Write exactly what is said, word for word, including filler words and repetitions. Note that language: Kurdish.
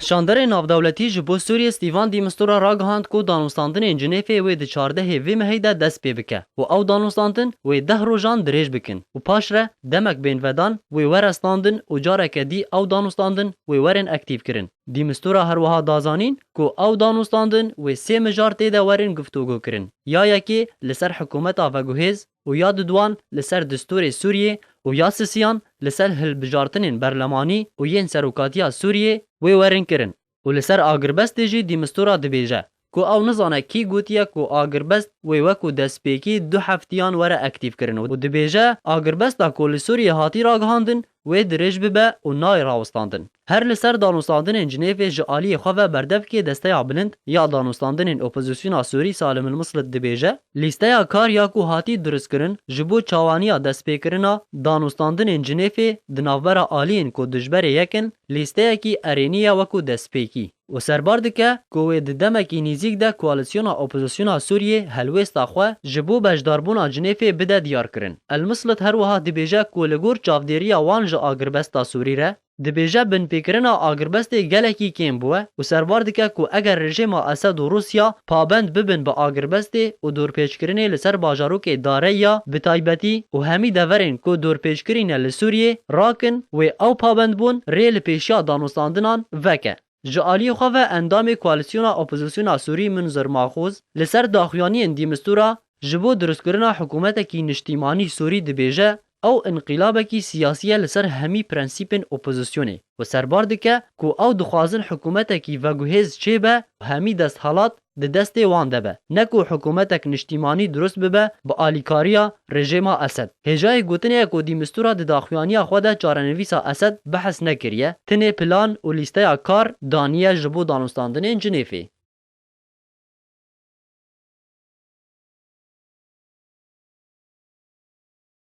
Şanderê navdewletî ji bo Sûriyê Stîvan Dîmistura ragihand ku danûstandinên Cinêfê wê di çardehê vê mehê de dest pê bike û ew danûstandin wê deh rojan dirêj bikin û paşre demek bên vedan wê were standin û careke dî ew danûstandin wê werin aktîvkirin. Dîmistura her wiha da zanîn ku ew danûstandin wê sê mijar tê de werin guftûgokirin, ya yekê li ser hikûmeta veguhêz û ya diduan li ser distûrê Sûriyê û ya sisiyan li ser hilbijartinên berlemanî û yên serokatiya Sûriyê wê werin kirin. Û li ser agirbestê jî Dîmistura dibêje ku ew nizane kî gotiye ku agirbest wê wekû destpêkî du heftiyan were aktîvkirin û dibêje agirbesta ku li Sûriyê hatî ragihandin wê dirêj bibe û nayê rawestandin. Her li ser danûstandinên Cinêfê ji aliyê xwe ve berdevkê Desteya Bilind ya Danûstandinên Opozisyona Sûrî Salim El Mislit dibêje, lîsteya kar ya ku hatî duristkirin ji bo çawaniya destpêkirina danûstandinên Cinêfê di navbera aliyên ku dijberê yek in, lîsteyekî erênî ye wekû destpêkî û serbar dike ku wê di demekî nîzîk de koalîsyona opozisyona Sûriyê helwêsta xwe ji bo beşdarbûna Cinêfê bide diyarkirin. El Mislit her wiha dibêje ku li gor çavdêriya wan ji agirbesta Sûrî re, dibêje binpêkirina agirbestê gelekî kêm bûye û serbar dike ku eger rejêma Esed û Rûsya pabend bibin bi agirbestê û dorpêçkirinê li ser bajarokê Dareya bi taybetî û hemî deverên ku dorpêçkirî ne li Sûriyê rakin, wê ew pabendbûn rê li pêşiya danûstandinan veke. Ji aliyê xwe ve endamê koalîsyona opozisyona Sûrî Munzir Maxûz li ser daxuyaniyên Dîmistura ji bo dirustkirina hikûmetekî niştîmanî Sûrî dibêje, ew înqîlabekî siyasî ye li ser hemî prensîpên opozisyonê û serbar dike ku ew dixwazin hikûmetekî veguhêz çêbe û hemî desthilat di destê wan de be, ne ku hikûmetek niştîmanî dirust bibe bi alîkariya rejêma Esed. Hêjayê gotinê ye ku Dîmistura di daxuyaniya xwe de çarenivîsa Esed behs nekiriye, tinê plan û lîsteya kar daniye ji bo danûstandinên Cinêfê.